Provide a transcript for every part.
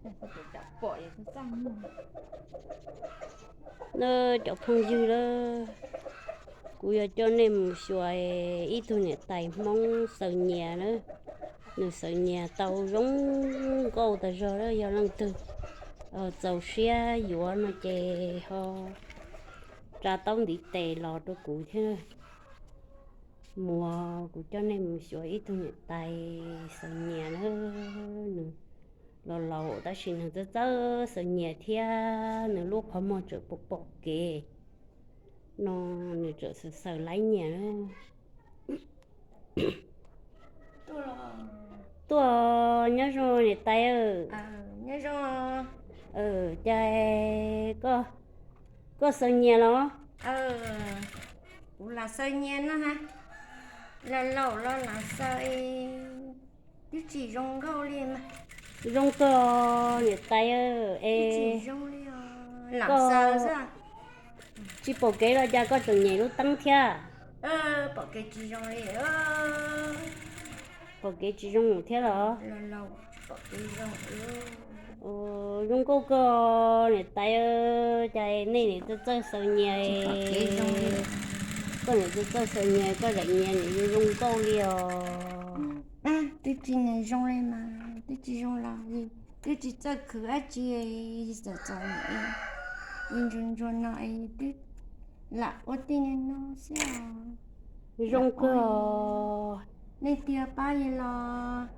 Cov phooj ywg lawm, kuv yuav coj nej mus xyuas ib tug niam tais Hmoob xaws nyias na. Nws xaws nyias tau zoo nkauj tas zog lawm, yog leej twg txaus siab yuav no ces ho tsa taub ntiv tes los rau kuv thiab. Muab kuv coj nej mus xyuas ib tug niam tais xaws nyias na. Nws los laus tab sis nws txawj txawj xaws nyias thiab nws lub qhov muag tseem pom pom kev no, nws tseem xaws xaws laib nyias na. Tuaj, nyob zoo niam tais. Cas koj xaws nyias los? Kuv lam xaws nyias no ha. Los laus los lam xaws, twb tsis zoo nkauj li mas. Zoo kawg niam tais es zoo li os. Lam xaws xwb. Tsis pom kev los cas koj tseem nyem lub teeb thiab? Pom kev tsis zoo li. Pom kev tsis zoo thiab los? Zoo nkauj kawg niam tais, cas nej niam txawj txawj xaws nyias. Koj niam txawj txawj xaws nyias, koj daim nyias niam zoo zoo nkauj li os. Twb tsis niam zoo li mas, twb tsis zoo los, twb tsis txawj khwv dab tsi, txom txom nyem, ntsuag ntsuag no es twb lam ua tej niag no xwb os. Zoo kawg. Nej tiag pab yus los,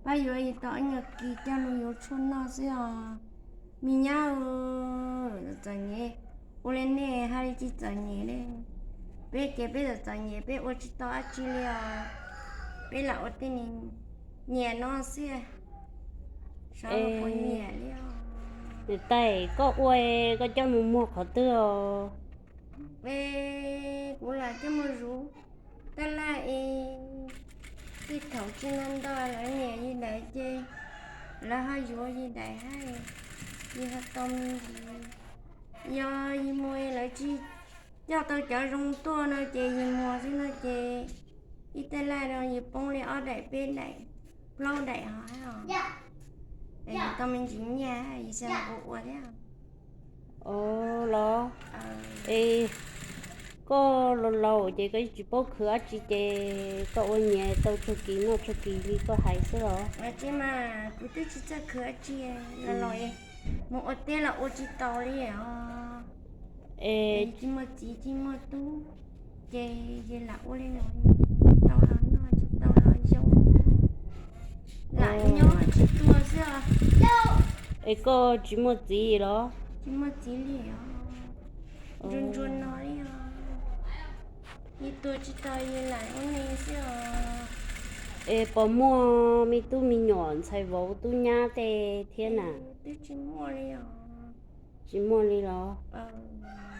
pab yuav yus tau ib nyuag kis coj los yuav tshuaj noj xwb os. Me nyab, txom txom nyem, ua li nej hais li tsis txom nyem li. Peb ces peb txom txom nyem peb ua tsis tau dab tsi li os. Peb lam ua tej niag nyias no xwb. Sawv puas nyiam li os. Niam tais, koj ua koj coj mus muag qhov twg os? Es kuv lam coj mus zuv tab laj es, tej thaum tsis nto nto lawv nyiam yus daim ces lawv ho yuav yus daim hab, yus ho tau me ntsis. Yog yus muag lawv tsis coj tau cov zoo tuaj no ces yus muag xwb no ces ib tab laj no yus poob li ob daim peb daim plaub daim ho hab os. Es yus tau me ntsis nyiaj yus xav ua ua thiab. Los, es koj laus laus ces koj tsis paub khwv dab tsi ces koj ua nyias tau txhua kis noj txhua kis li koj hais xwb los? Tsis mas, kuv twb tsis txawj khwv dab tsi, los los mus ua teb los ua tsis tau li os. Es tsis muaj txiv tsis muaj tub, ces yus lam ua li no, tau los noj tsis tau los zoo, lam nyob tsis tuag xwb os. Es koj tsis muaj txiv los? Tsis muaj txiv li os, ntsuag ntsuag no li os. Yus tuag tsis tau yus lam ua neeg xwb os. Es puas muaj me tub me nyuam ntxhais vauv tub nyab tej thiab na? Twb tsis muaj li os. Tsis muaj li los?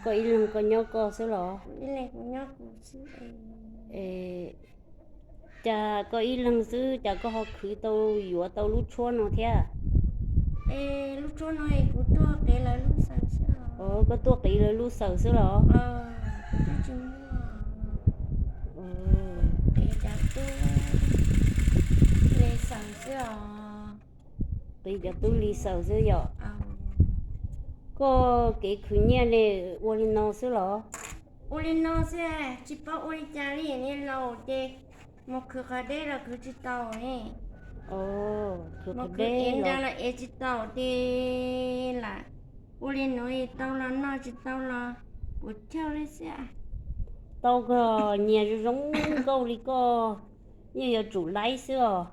Koj ib leeg koj nyob koj xwb los? Ib leeg kuv nyob kuv xwb. Cas koj ib leeg xwb cas koj ho khwv tau yuav tau lub tshuab no thiab? Es lub tshuab no es kuv tuaj qiv lawv lub xaws xwb. Koj tuaj qiv lawv lub xaws xwb los? Kuv twb tsis muaj. Qiv cov tub li xaws xwb os. Qiv cov tub li xaws xwb yom. Koj kev khwv nyiaj ne ua li no xwb los? Ua li no xwb, tsis paub ua li cas li, niag laus ces mus khwv qhov deb los khwv tsis tau ne. Mus khwv ev nra los ev tsis tau ces lam ua li no, tau los noj tsis tau los puas chawj li xwb. Tau koj nyias zoo zoo nkauj li koj yeej yuav tsum laib xwb os.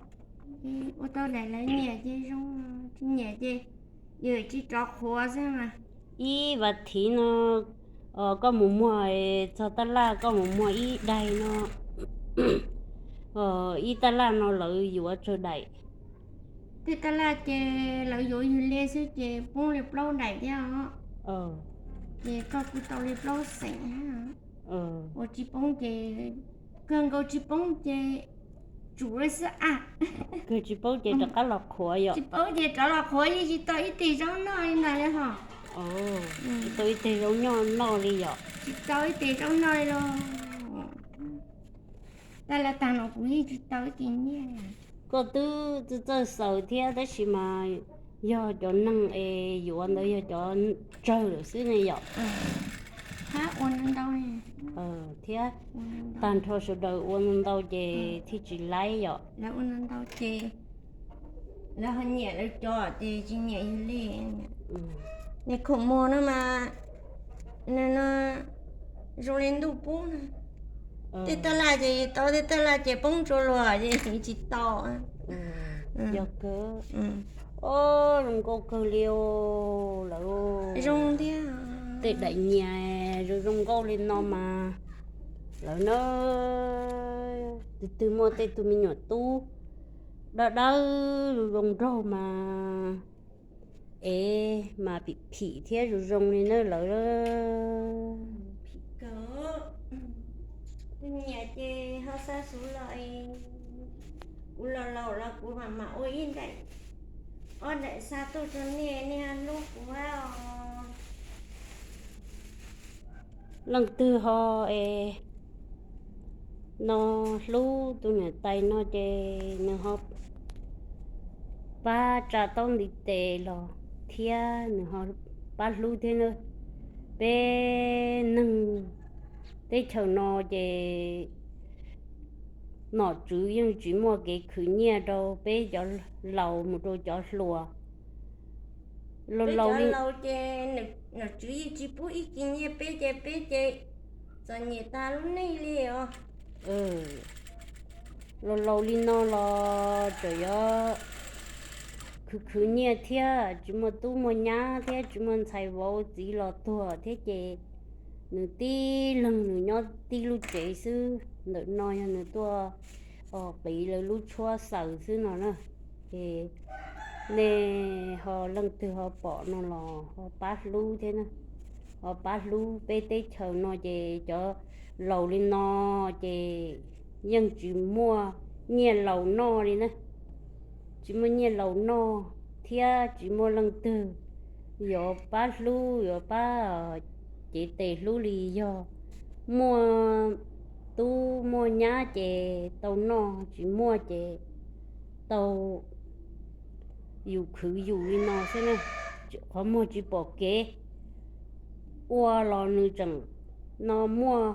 Ua tau daim lawv nyiam ces zoo, tsis nyiam ces yus tsis rov qhuav xwb mas. Ib vas thiv no koj mus muag txog taj laj koj mus muag ib daig no, ib taj laj no lawv yuav tsawg daim? Tej taj laj ces lawv yuav yus li xwb ces poob li plaub daim thiab os. Ces koj kuj tau li plaub xeem. Ua tsis poob ces, kawg nkaus tsis poob ces tsum li xwb a. Kawg tsis poob ces rov qab los qhuav yom. Tsis poob ces rov los qhuav, yeej tsis tau ib teg zaub noj li ntag li hos. Tsis tau ib teg zaub noj noj li yom. Tsis tau ib teg zaub noj li los. Taj laj tag no kuv yeej tsis tau ib teg nyiaj. Koj twb txawj txawj xaws thiab tab sis mas Yog cov neeg es yuav ntawd yog cov tsawg lawm xwb ne yom? Thiab tag nrho sawv daws ua ntau ntau ces thiaj tsis laib yom? Lawv ua ntau ntau ces lawv ho nyiam lawv cov ces tsis nyiam yus li. Niag khoom muag no mas nws no zoo li ntuj pub na. Tej taj laj ces tau, tej taj laj ces poob tsua luag ces tsis tau. Yog kawg. Os, zoo nkauj kawg li os lawv. Zoo thiab. Tej daim nyias zoo zoo nkauj li no mas lawv na, tus twg muaj tej tug me nyuam tub dawb dawb zoo zoo nraug mas es mas phim phim thiab zoo zoo li na lawv. Phim kawg. Tus nyiam ces ho xa xov los, kuv los laus los kuv mam mam ua ib daim ob daim xa tuaj rau nej, nej ho hlub kuv os. Leej twg ho es no hlub tus niam tais no ces nws ho pab tsa taub ntiv tes los thiab nws ho pab hlub thiab na. Peb neeg teb chaws no ces nom tswv yeej tsis muaj kev khwv nyiaj rau peb cov laus mus rau cov hluas. Laus laus li ces nom tswv yeej tsis pub ib kis nyiaj peb ces peb ces txom nyem tas lub neej li os. Laus laus li no los tseem yuav khwv khwv nyiaj thiab tsis muaj tub muaj nyab thiab tsis muaj ntxhais vauv txiv los tuag thiab ces nws tib leeg nws nyob tib lub tsev xwb. Ntawm no yog nws tuaj qiv lawv lub tshuab xaws xwb no na. Ces nej ho leej twg ho pom no los ho pab hlub thiab na. Ho pab hlub, peb teb chaws no ces cov laus li no ces yeej tsis muaj nyiaj laus noj li na. Tsis muaj nyiaj laus noj thiab tsis muaj leej twg yuav pab hlub yuav pab cev tes hlub li. Yog muaj tub muaj nyab ces tau noj, tsis muaj ces tau yus khwv yus li no xwb na. Qhov muag tsis pom kev, ua los nws tseem no muaj,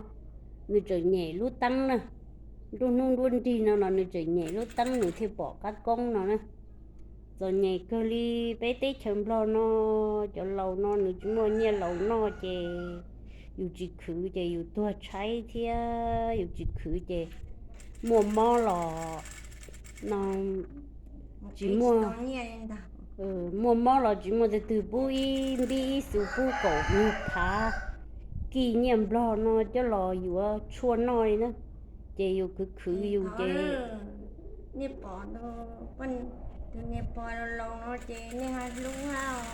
nws tseem nyem lub teeb na. Nruab hnub nruab nrig no los nws tseem nyem lub teeb nws thiaj pom qab koob no na. Txom nyem kawg li. Peb teb chaws Nplog no cov laus no nws tsis muaj nyiaj laus noj ces yus tsis khwv ces yus tuag tshaib thiab yus tsis khwv ces muaj mob los no tsis muaj, muaj mob los tsis muaj tus twg pub ib npib ib xu pub kaum phav kij nyiaj Nplog no coj los yuav tshuaj noj li na. Ces yus khwv khwv yus ces nej pom tus niag pog laus laus no ces nej ho hlub hab os.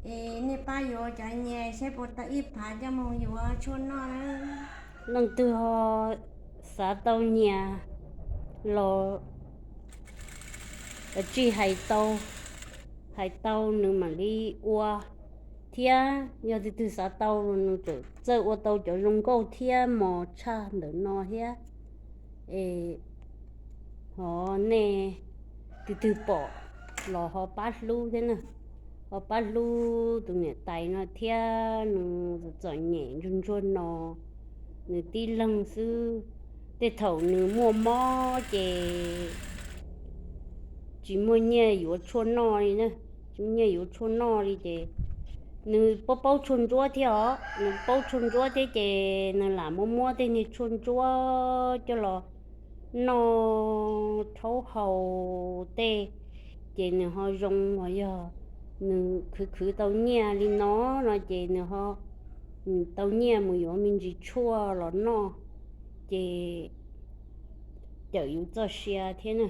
Es nej pab yuav cov nyias saib puas tau ib phav coj mus yuav tshuaj noj na. Leej twg ho xav tau nyias los tsis hais tau, hais tau nws mam li ua thiab. Yog tus twg xav tau los nws txawm txawj ua tau cov zoo nkauj thiab mos tshaj ntawm no thiab. Es ho nej tus twg pom los ho pab hlub thiab na. Ho pab hlub tus niam tais no thiab, nws txom nyem ntsuag ntsuag no, nws tib leeg xwb. Tej thaum nws muaj mob ces tsis muaj nyiaj yuav tshuaj noj li na, tsis muaj nyiaj yuav tshuaj noj li ces nws paub paub tshuaj ntsuab thiab os, nws paub tshuaj ntsuab thiab ces nws lam muab muab tej niag tshuaj ntsuab coj los noj rhaub haus tej, ces nws ho zoo. Uas yog nws khwv khwv tau nyiaj li no no ces nws ho tau nyiaj mus yuav me ntsis tshuaj los noj, ces cawm yus txoj sia thiab na.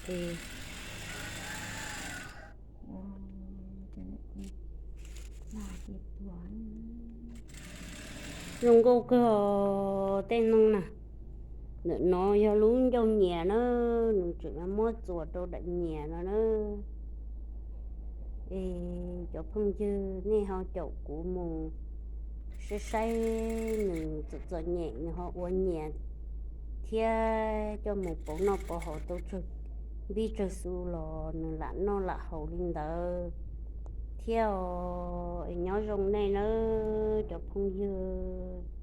Es zoo nkauj kawg tej neeg na. Ntawm no yog lub ncauj nyias na, nws tseem muab txuas rau daim nyias no na. Es cov phooj ywg, nej ho caum kuv mus saib saib nws txom txom nyem nws ho ua nyias thiab coj mus pauv noj pauv haus tau tsawg npib tsawg xu los nws lam noj lam haus li ntawd thiab os. Nyob zoo nej nawb cov phooj ywg.